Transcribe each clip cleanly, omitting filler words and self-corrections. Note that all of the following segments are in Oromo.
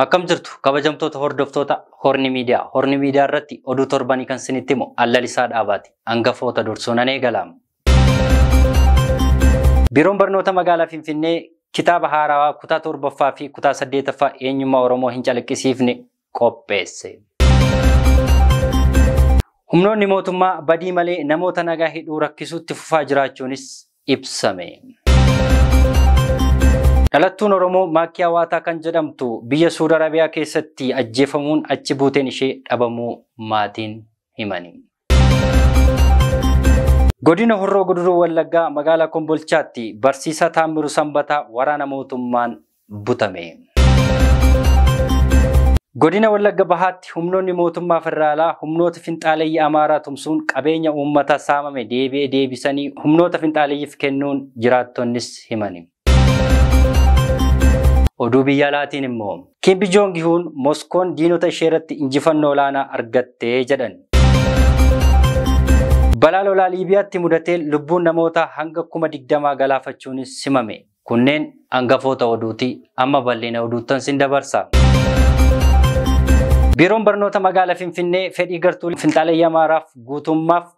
Akkam jirtu kabajamtoota hordoftoota Horni Miidiyaa. Horni Miidiyaa irratti oduu torbanii kan isinitti himu Allalisaa Dhaabaati. Hangafoota dursuun an eegala. Biiroon Barnoota Magaalaa Finfinnee kitaaba haarawaa kutaa 7ffaa fi kutaa 8ffaa eenyummaa Oromoo hin calaqqisiifne qopheesse. Humnoonni mootummaa badii malee namoota nagaa hidhuu rakkisuutti fufaa jiraachuunis ibsame. Dhalattuun Oromoo Maakkiyaa Waataa kan jedhamtu biyya Suudi Arabiyaa keessatti ajjeefamuun achi buuteen ishee dhabamuu maatiin himani. Godina Horroo Guduruu Wallaggaa magaalaa Kombolchaatti barsiisaa Taammiruu Sanbataa waraana mootummaan butame. Godina Wallagga Bahaatti humnoonni mootummaa federaalaa humnoota finxaaleyyii Amaaraa tumsuun qabeenya uummataa saamame deebi'ee deebisanii humnoota finxaaleyyiif kennuun jiraattonnis himani. Oduu biyya alaatiin immoo Kim Jong-un Moskoon diinota ishee irratti injifannoo olaanaa argattee jedhan. Balaa lolaa Liibiyaatti mudatee lubbuun namoota hanga 20,000 galaafachuunis simame. Kunneen hangafoota oduuti. Amma bal'ina oduuttan sin dabarsa. Biiroon Barnoota Magaalaa Finfinnee fedhii gartuu finxaaleyyii Amaaraaf guutummaaf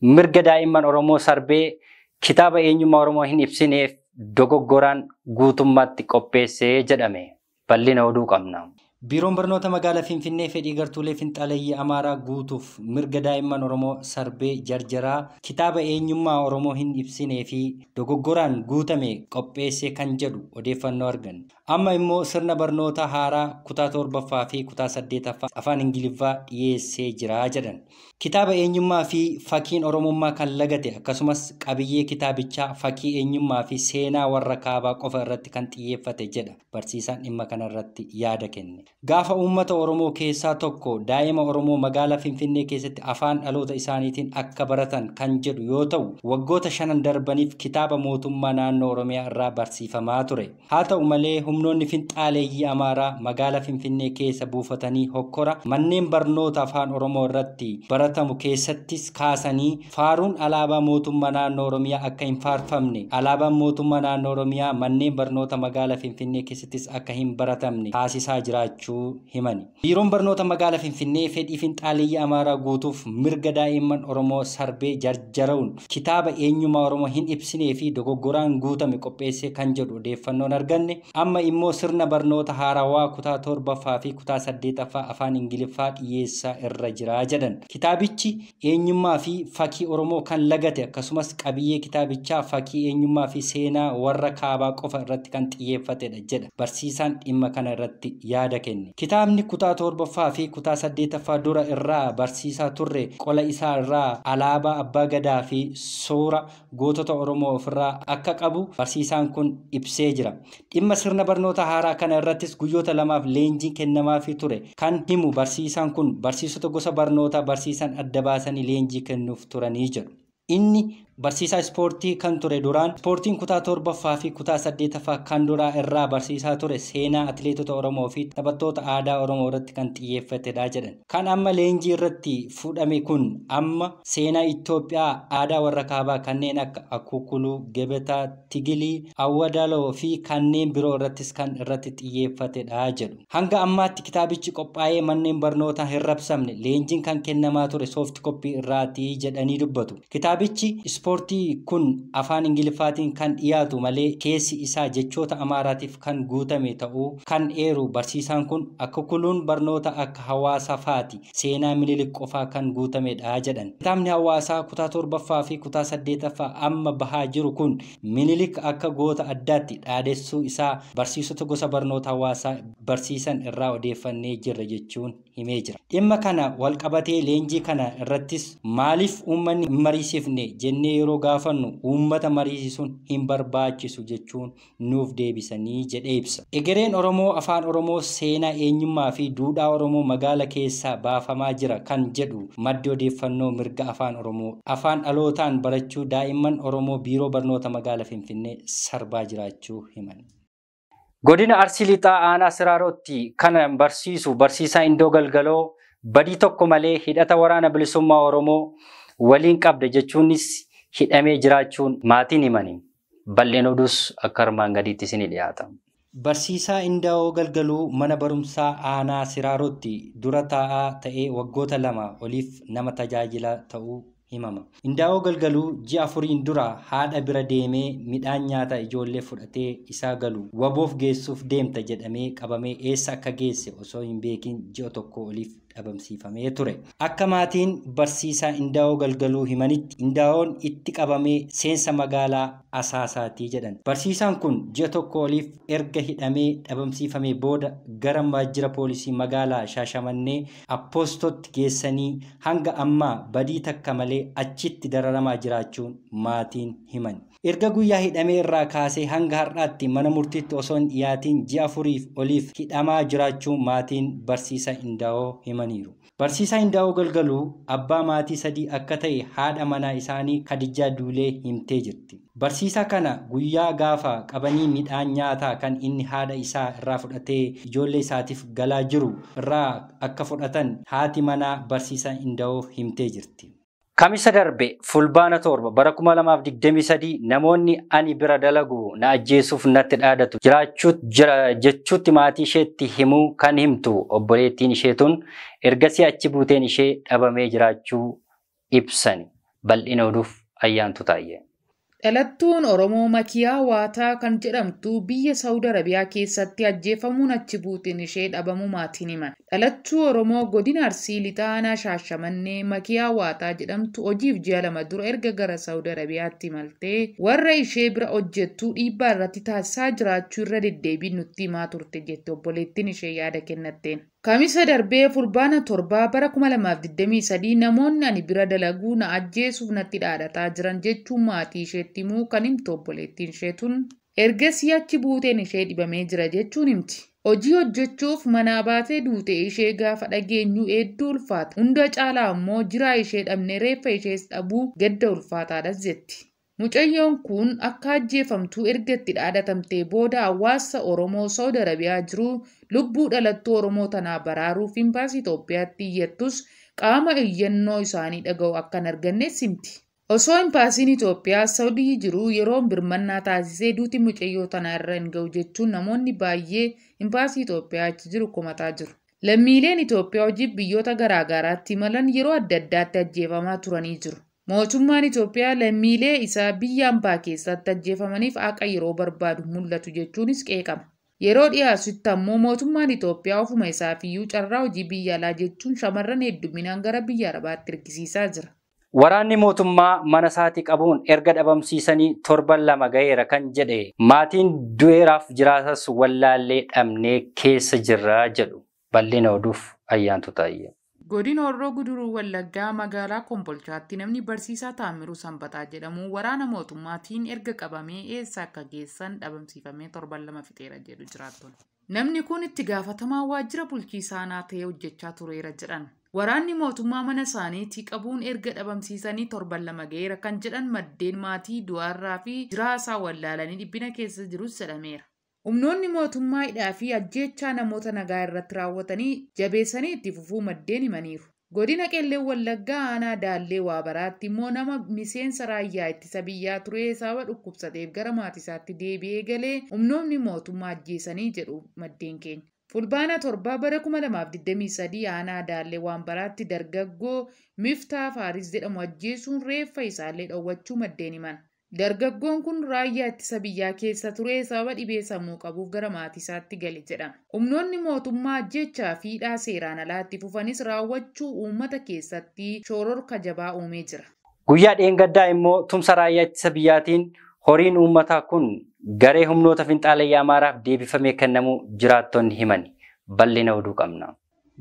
mirga daa'imman Oromoo sarbee kitaaba eenyummaa Oromoo hin ibsineef dogoggoraan guutummaatti qopheessee jedhame. Bal'ina oduu qabna. Biiroon Barnoota Magaalaa Finfinnee fedhii gartuulee finxaaleyyii Amaaraa guutuuf mirga daa'imman Oromoo sarbee jarjaraa kitaaba eenyummaa Oromoo hin ibsinee fi dogoggoraan guutame qopheessee kan jedhu odeeffannoo argan. Amma immoo sirna barnoota haaraa kutaa 7ffaa fi kutaa 8ffaa afaan Ingiliffaa dhiyeessee jira jedhan. Kitaaba eenyummaa fi fakkiin Oromummaa kan lagate akkasumas qabiyyee kitaabichaa fakkii eenyummaa fi seenaa warra kaabaa qofa irratti kan xiyyeeffate jedha barsiisaan dhimma kanarratti yaada kenne. Gaafa uummata Oromoo keessaa tokko daa'ima Oromoo magaalaa Finfinnee keessatti afaan dhaloota isaaniitiin akka baratan kan jedhu yoo ta'u waggoota 5 darbaniif kitaaba mootummaa naannoo Oromiyaa irraa barsiifamaa ture. Haa ta'u malee humnoonni finxaaleeyyii Amaaraa magaalaa Finfinnee keessa buufatanii hokkora manneen barnoota afaan Oromoo irratti baratamu keessattis kaasanii faaruun alaabaa mootummaa naannoo Oromiyaa akka hin faarfamne alaabaan mootummaa naannoo Oromiyaa manneen barnoota magaalaa Finfinnee keessattis akka hin baratamne taasisaa jiraachuu himani. Biiroon Barnoota Magaalaa Finfinnee fedhii finxaaleeyyii Amaaraa guutuuf mirga daa'imman Oromoo sarbee jarjara'uun kitaaba eenyummaa Oromoo hin ibsinee fi dogoggoraan guutame qopheessee kan jedhu odeeffannoon arganne. Amma immoo sirna barnoota haarawaa kutaa 7ffaa fi kutaa 8ffaa afaan Ingiliffaa dhiyeessaa irra jira jedhan. Kitaabichi eenyummaa fi fakkii Oromoo kan lagate akkasumas qabiyyee kitaabichaa fakkii eenyummaa fi seenaa warra kaabaa qofa irratti kan xiyyeeffatedha jedha barsiisaan dhimma kana irratti yaada kenne. Kitaabni kutaa 7ffaa fi kutaa 8ffaa dura irraa barsiisaa turre qola isaa irraa alaabaa abbaa gadaa fi suura gootota Oromoo ofirraa akka qabu barsiisaan kun ibsee jira. Dhimma sirna barnoota haaraa kana irrattis guyyoota 2 leenjiin kennamaafii ture kan himu barsiisaan kun barsiisota gosa barnootaa barsiisan adda baasanii leenjii kennuuf turanii jedhu. Inni barsiisaa ispoortii kan ture duraan ispoortiin kutaa 7ffaa fi kutaa 8ffaa kan duraa irraa barsiisaa ture seenaa atileetota Oromoo fi taphattoota aadaa Oromoo irratti kan xiyyeeffatedha jedhan. Kan amma leenjii irratti fudhame kun amma seenaa Itoophiyaa aadaa warra kaabaa kanneen akka Akukuluu, Gebetaa, Tigilii, Awwadaloo fi kanneen biroo irrattis kan irratti xiyyeeffatedha jedhu. Hanga ammaatti kitaabichi qophaa'ee manneen barnootaa hin rabsamne leenjiin kan kennamaa ture soft copy irraati jedhanii dubbatu. Kitaabichi ispoortii kun afaan Ingiliffaatiin kan dhiyaatu malee keessi isaa jechoota Amaaraatiif kan guutame ta'uu kan eeru barsiisaan kun Akukuluun barnoota akka hawaasaa faati seenaa Minilik qofaa kan guutamedha jedhan. Kitaabni hawaasaa kutaa 7ffaa fi kutaa 8ffaa amma bahaa jiru kun Minilik akka goota addaatti dhaadessuu isaa barsiisota gosa barnoota hawaasaa barsiisan irraa odeeffannee jirra jechuun himee jira. Dhimma kana walqabatee leenjii kana irrattis maaliif uummanni mariisifne jennee yeroo gaafannu uummata mariisisuun hin barbaachisu jechuun nuuf deebisanii jedhee ibsa. Egereen Oromoo afaan Oromoo seenaa eenyummaa fi duudhaa Oromoo magaala keessaa baafamaa jira kan jedhu maddi odeeffannoo mirga afaan Oromoo afaan dhalootaan barachuu daa'imman Oromoo Biiroo Barnoota Magaalaa Finfinnee sarbaa jiraachuu himan. Godina Arsii Lixaa Aanaa Siraarootti kan barsiisu barsiisaa Indoo Galgaloo badii tokko malee hidhata waraana bilisummaa Oromoo waliin qabda jechuunis hidhamee jiraachuun maatiin himani. Bal'een oduus akka armaan gadiitti isinii dhiyaata. Barsiisaa Indaa'oo Galgaluu mana barumsaa aanaa Siraarotti dura taa'aa ta'ee waggoota 2 oliif nama tajaajila ta'uu himama. Indaa'oo Galgaluu ji'a 4 dura haadha bira deemee midhaan nyaata ijoollee fudhatee isaa galu waboof geessuuf deemta jedhamee qabamee eessa akka geesse osoo hin beekin ji'a 1 oliif dhabamsiifamee ture. Akka maatiin barsiisaa Indaa'oo Galgaluu himanitti Indaa'oon itti qabamee seensa magaalaa Asaasaatii jedhan. Barsiisaan kun ji'a 1 oliif erga hidhamee dhabamsiifamee booda gara waajjira poolisii magaalaa Shaashamannee Appoostootti geessanii hanga ammaa badii takka malee achitti dararamaa jiraachuun maatiin himan. Erga guyyaa hidhamee irraa kaasee hanga har'aatti mana murtiitti osoo hin dhiyaatin ji'a 4 oliif hidhamaa jiraachuu maatiin barsiisaa Indaa'oo himaniiru. Barsiisaa Indaa'oo Galgaluu abbaa maatii 3 akka ta'e haadha manaa isaanii Kadijaa Duulee himtee jirti. Barsiisaa kana guyyaa gaafa qabanii midhaan nyaataa kan inni haadha isaa irraa fudhatee ijoollee isaatiif galaa jiru irraa akka fudhatan haati manaa barsiisaa Indaa'oo himtee jirti. Kamisa darbe fulbaana 7 bara 2023 namoonni ani bira dalagu na ajjeesuuf natti dhaadatu jiraachuu jira jechuutti maatii isheetti himuu kan himtu obboleettiin isheetun ergasii achi buuteen ishee dhabamee jiraachuu ibsani. Bal'ina oduuf Ayyaantu Taayyee. Dhalattuun Oromoo Makiyaa Waataa kan jedhamtu biyya Saawud Arabiyaa keessatti ajjeefamuun achi buuteen ishee dhabamuu maatiin himan. Dhalattuu Oromoo godina Arsii Lixaa aanaa Shaashamannee Makiyaa Waataa jedhamtu hojiif ji'a 2 dura erga gara Saawud Arabiyaatti imaltee warra ishee bira hojjettu dhiibbaa irratti taasisaa jiraachuu irra deddeebiin nutti himaa turte jette obboleettiin ishee yaada kennatteen. Kamisa darbee fulbaana 7 bara 2023 namoonni ani bira dalaguu na ajjeesuuf natti dhaadhataa jiran jechuun maatii isheetti himuu kan himtu obboleettiin ishee tun ergasii achi buuteen ishee dhibamee jira jechuun himti. Hojii hojjechuuf manaa baatee duute ishee gaafa dhageenyu hedduu ulfaata. Hunda caalaa immoo jiraa ishee dhabnee reeffa ishees dhabuu gadda ulfaataadhas jetti. Mucayyoon kun akka ajjeefamtuu erga itti dhaadatamtee booda hawaasa Oromoo Saawud Arabiyaa jiru lubbuu dhalattuu Oromoo tanaa baraaruuf imbaasii Itoophiyaatti iyyattus qaama iyyannoo isaanii dhaga'u akka hin argannes himti. Osoo imbaasiin Itoophiyaa Saawudii jiru yeroo birmannaa taasisee duuti mucayyoo tanaa irra hin ga'u jechuun namoonni baay'ee imbaasii Itoophiyaa achi jiru komataa jiru. Lammiileen Itoophiyaa hojiif biyyoota garaagaraatti imalan yeroo adda addaatti ajjeefamaa turanii jiru. Mootummaan Itoophiyaa lammiilee isaa biyya ambaa keessatti ajjeefamaniif haqa yeroo barbaadu mul'atu jechuunis qeeqama. Yeroo dhiyaasutti ammoo mootummaan Itoophiyaa ofuma isaafiyyuu carraa hojii biyya alaa jechuun shamarran hedduminaan gara biyya Arabaatti ergisiisaa jira. Waraanni mootummaa mana isaatii qabuun erga dhabamsiisanii torban 2 ga'eera kan jedhe maatiin du'eeraaf jiraatas wallaallee dhabnee keessa jirra jedhu. Bal'ina oduuf Ayyaantu Taayyee. Godina Horroo Guduruu Wallaggaa magaalaa Kombolchaatti namni barsiisaa Taamiruu Sanbataa jedhamu waraana mootummaatiin erga qabamee eessa akka geessan dhabamsiifamee torban 2 fixeera jedhu jiraattonni. Namni kun itti gaafatamaa waajjira bulchiisaa aanaa ta'ee hojjechaa tureera jedhan. Waraanni mootummaa mana isaaniitii qabuun erga dhabamsiisanii torban 2 ga'eera kan jedhan maddeen maatii du'aarraa fi jiraasaa wallaalanii dhiphina keessa jirus jedhameera. Humnoonni mootummaa hidhaa fi ajjeechaa namoota nagaa irratti raawwatanii jabeessanii itti fufuu maddeen himaniiru. Godina Qeellee Wallaggaa aanaa Daallee Waabaraatti immoo nama miseensa raayyaa ittisa biyyaa ture sababa dhukkubsateef gara maatii isaatti deebi'ee galee humnoonni mootummaa ajjeesanii jedhu maddeen keenya. Fulbaana 7 bara 2023 aanaa Daallee Waabaraatti dargaggoo Miftaa Faaris jedhamu ajjeesuun reeffa isaallee dhowwachuu maddeen himan. Dargaggoon kun raayyaa ittisa biyyaa keessa ture sababa dhibee sammuu qabuuf gara maatii isaatti gale jedhama. Humnoonni mootummaa ajjeechaa fi hidhaa seeraan alaatti fufanis raawwachuu uummata keessatti shororka jabaa uumee jira. Guyyaa dheengaddaa immoo tumsa raayyaa ittisa biyyaatiin horiin uummataa kun garee humnoota finxaalayyaa Amaaraaf deebifamee kennamuu jiraattonni himan. Bal'ina oduu qabna.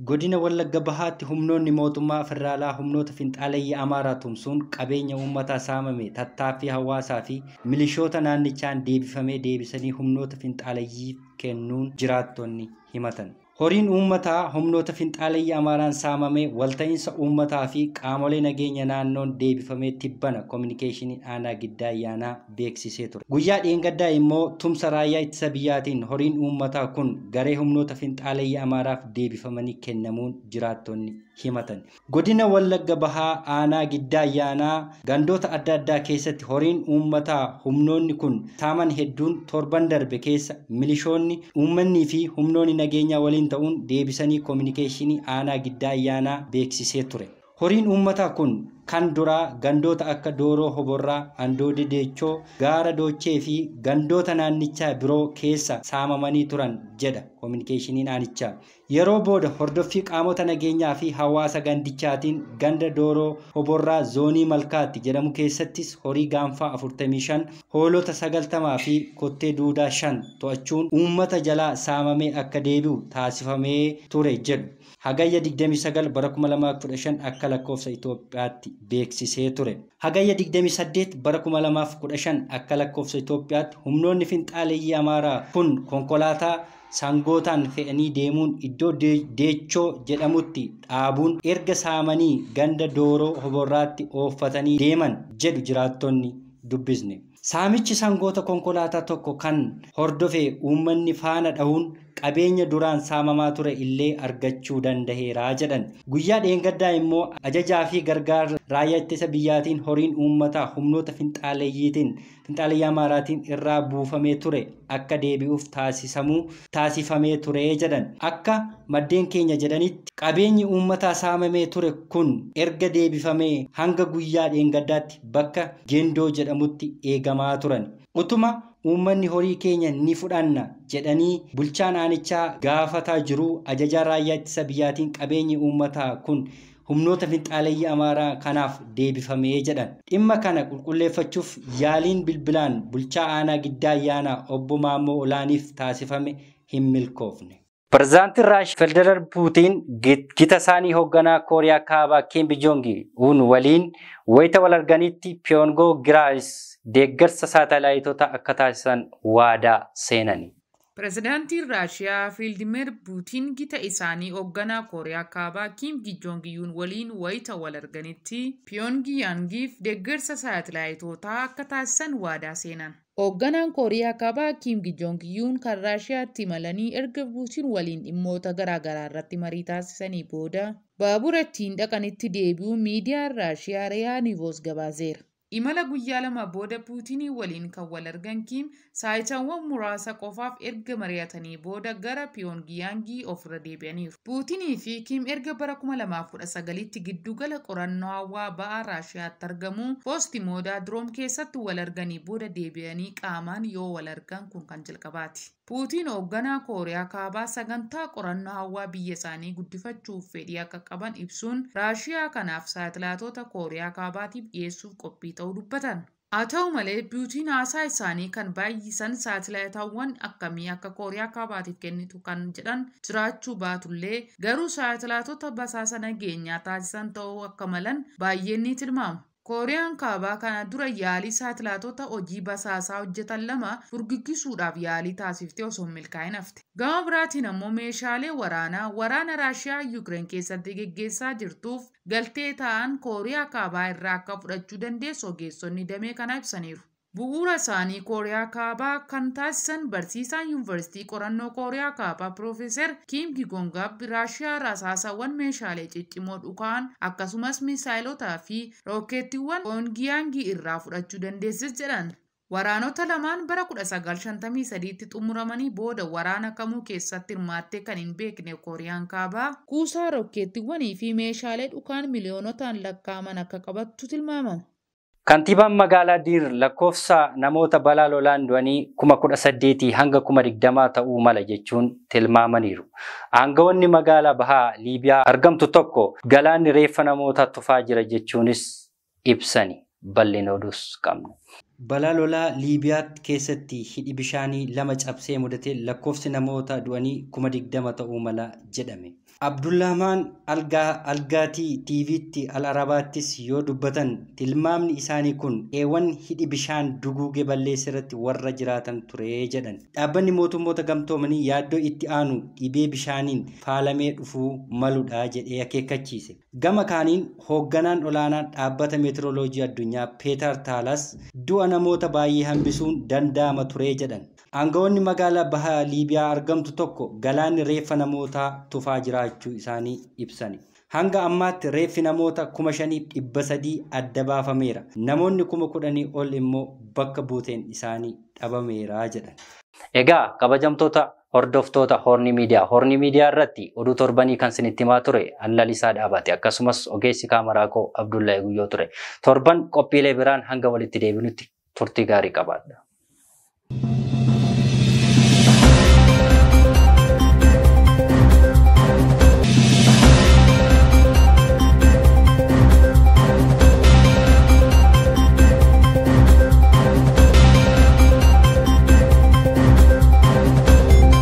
Godina Wallagga Bahaatti humnoonni mootummaa federaalaa humnoota finxaalayyaa Amaaraa tumsuun qabeenya uummataa saamame tattaaffii hawaasaa fi milishoota naannichaan deebifamee deebisanii humnoota finxaalayyiif kennuun jiraattonni himatan. Horiin uummataa humnoota finxaaleyyii Amaaraan saamame walta'iinsa uummataa fi qaamolee nageenya naannoon deebifamee tibbana koominikeeshiniin aanaa Giddaa Ayyaanaa beeksisee ture. Guyyaa dheengaddaa immoo tumsa raayyaa ittisa biyyaatiin horiin uummataa kun garee humnoota finxaaleyyii Amaaraaf deebifamanii kennamuun jiraattonni himatan. Godina Wallagga Bahaa aanaa Giddaa Ayyaanaa gandoota adda addaa keessatti horiin uummataa humnoonni kun saaman hedduun torban darbe keessa milishoonni uummannii fi humnoonni nageenyaa waliin ta'uun deebisanii koominikeeshinii aanaa Giddaa Ayyaanaa beeksisee ture. Horiin uummataa kun kan duraa gandoota akka Dooroo Hoborraa, Andoodee Deechoo, Gaara Doochee fi gandoota naannichaa biroo keessa saamamanii turan jedha koominikeeshiniin aanichaa. Yeroo booda hordoffii qaamota nageenyaa fi hawaasa gandichaatiin ganda Dooroo Hoborraa zoonii Malkaatti jedhamu keessattis horii gaanfaa 45, hoolota 90 fi kottee duudaa 5 to'achuun uummata jalaa saamamee akka deebi'u taasifamee ture jedhu. Hagayya 29 bara 2015 akka lakkoofsa Itoophiyaatti beeksisee ture. Hagayya 28 bara 2015 akka lakkoofsa Itoophiyaatti humnoonni finxaaleyyii Amaaraa kun konkolaataa sangootaan fe'anii deemuun iddoo Deechoo jedhamutti dhaabuun erga saamanii ganda Dooroo Hoborraatti ooffatanii deeman jedhu jiraattonni dubbisne. Saamichi sangoota konkolaataa tokko kan hordofe uummanni faana dhahuun qabeenya duraan saamamaa ture illee argachuu danda'eera jedhan. Guyyaa dheengaddaa immoo ajajaa fi gargaarsa raayyaa ittisa biyyaatiin horiin uummataa humnoota finxaaleyyii Amaaraatiin irraa buufamee ture akka deebi'uuf taasifamee ture jedhan. Akka maddeen keenya jedhanitti qabeenyi uummataa saamamee ture kun erga deebifamee hanga guyyaa dheengaddaatti bakka Gendoo jedhamutti eegamaa turan. Utuma uummanni horii keenya ni fudhanna jedhanii bulchaan aanichaa gaafataa jiru ajajaa raayyaa ittisa biyyaatiin qabeenyi uummataa kun humnoota finxaaleyyii Amaaraa kanaaf deebifamee jedhan. Dhimma kana qulqulleeffachuuf yaaliin bilbilaan bulchaa aanaa Giddaa Ayyaanaa obbo Maammoo Olaaniif taasifame hin milkoofne. Pireezidaantiin Raashiyaa Vladimir Puutiin gita isaanii hoogganaa Kooriyaa Kaabaa Kim Jong Un waliin wayita wal arganitti Piyongo Giraayis deeggarsa saatalaayitoota akka taasisan waadaa seenani. Pireezidaantiin Raashiyaa Vladimir Puutiin gita isaanii hoogganaa Kooriyaa Kaabaa Kim Jong Un waliin wayita wal arganitti Piyongiyaangiif deeggarsa saatalaayitootaa akka taasisan waadaa seenan. Hoogganaan Kooriyaa Kaabaa Kim Jong Un kan Raashiyaatti imalanii erga Puutiin waliin dhimmoota garaagaraa irratti marii taasisanii booda baabura ittiin dhaqanitti deebi'uun miidiyaan Raashiyaa Riyaa Nivoos gabaaseera. Imala guyyaa lama booda Puutinii waliin kan wal argan Kim saayitaawwan muraasa qofaaf erga mari'atanii booda gara Piyongiyaangii ofirra deebi'aniiru. Puutinii fi Kim erga bara 2019tti giddugala qorannoo hawaa ba'aa Raashiyaatti argamu Poostimoodaa Diroom keessatti wal arganii booda deebi'anii qaamaan yoo wal argan kun kan jalqabaati. Puutiin hoogganaa Kooriyaa Kaabaa sagantaa qorannoo hawaa biyya isaanii guddifachuuf fedhii akka qaban ibsuun Raashiyaa kanaaf saatalaayitoota Kooriyaa Kaabaatiif dhiyeessuuf qophii ta'uu dubbatan. Haa ta'u malee Puutiin haasaa isaanii kan baay'isan saatalaayitaawwan akkamii akka Kooriyaa Kaabaatiif kennitu kan jedhan jiraachuu baatullee garuu saatalaayitoota basaasa nageenyaa taasisan ta'uu akka malan baay'een ni tilmaamu. Kooriyaan Kaabaa kana dura yaalii saatalaayitoota hojii basaasaa hojjetan lama furguggisuudhaaf yaalii taasiftee osoo hin milkaa'in hafte. Gama biraatiin ammoo meeshaalee waraanaa waraana Raashiyaa Yuukireen keessatti geggeessaa jirtuuf galtee ta'an Kooriyaa Kaabaa irraa akka fudhachuu dandeessu ogeessonni damee kana ibsaniiru. Bu'uura isaanii Kooriyaa Kaabaa kan taasisan barsiisaan yuunivarsiitii qorannoo Kooriyaa Kaabaa Piroofeesar Kim Gigongaab Raashiyaa rasaasawwan meeshaalee ciccimoo dhukaan akkasumas miisaayilotaa fi rookeettiiwwan Pyongiyaangii irraa fudhachuu dandeessis jedhan. Waraanota lamaan bara 1953tti xumuramanii booda waraana kamuu keessatti hirmaattee kan hin beekne Kooriyaan Kaabaa kuusaa rookeettiiwwanii fi meeshaalee dhukaan miliyoonotaan lakkaa'aman akka qabattu tilmaamama. Kantiibaan magaalaa Diir lakkoofsa namoota balaa lolaan du'anii 18,000 hanga 20,000 ta'uu mala jechuun tilmaamaniiru. Aangawoonni magaalaa bahaa Liibiyaa argamtu tokko galaanni reeffa namoota tufaa jira jechuunis ibsani. Bal'ina oduus qabna. Balaa lolaa Liibiyaa keessatti hidhi bishaanii 2 cabsee mudate lakkoofsi namoota du'anii 20,000 ta'uu mala jedhame. Abdullahmaan Algaatii TV'tti Al Arabaattis yoo dubbatan tilmaamni isaanii kun eewwan hidhi bishaan duguugee balleesse irratti warra jiraatan ture jedhan. Dhaabbanni mootummoota gamtoomanii yaaddoo itti aanu dhibee bishaaniin faalamee dhufuu maludha jedhee akeekkachiise. Gama kaaniin hoogganaan olaanaan dhaabbata meetirooloojii addunyaa Peetar Taalas du'a namoota baay'ee hambisuun danda'ama ture jedhan. Aangawoonni magaalaa baha Liibiyaa argamtu tokko galaanni reeffa namootaa tufaa jiraachuu isaanii ibsani. Hanga ammaatti reeffi namoota 5,300 adda baafameera. Namoonni 10,000 ol immoo bakka buuteen isaanii dhabameera jedhan. Egaa kabajamtoota hordoftoota Horni Miidiyaa. Horni Miidiyaa irratti oduu torbanii kan isinitti himaa ture Allalisaa Dhaabaate akkasumas ogeessi kaameraa koo Abdullahi Guyyoo ture. Torban qophiilee biraan hanga walitti deebinutti turtii gaarii qabaadha.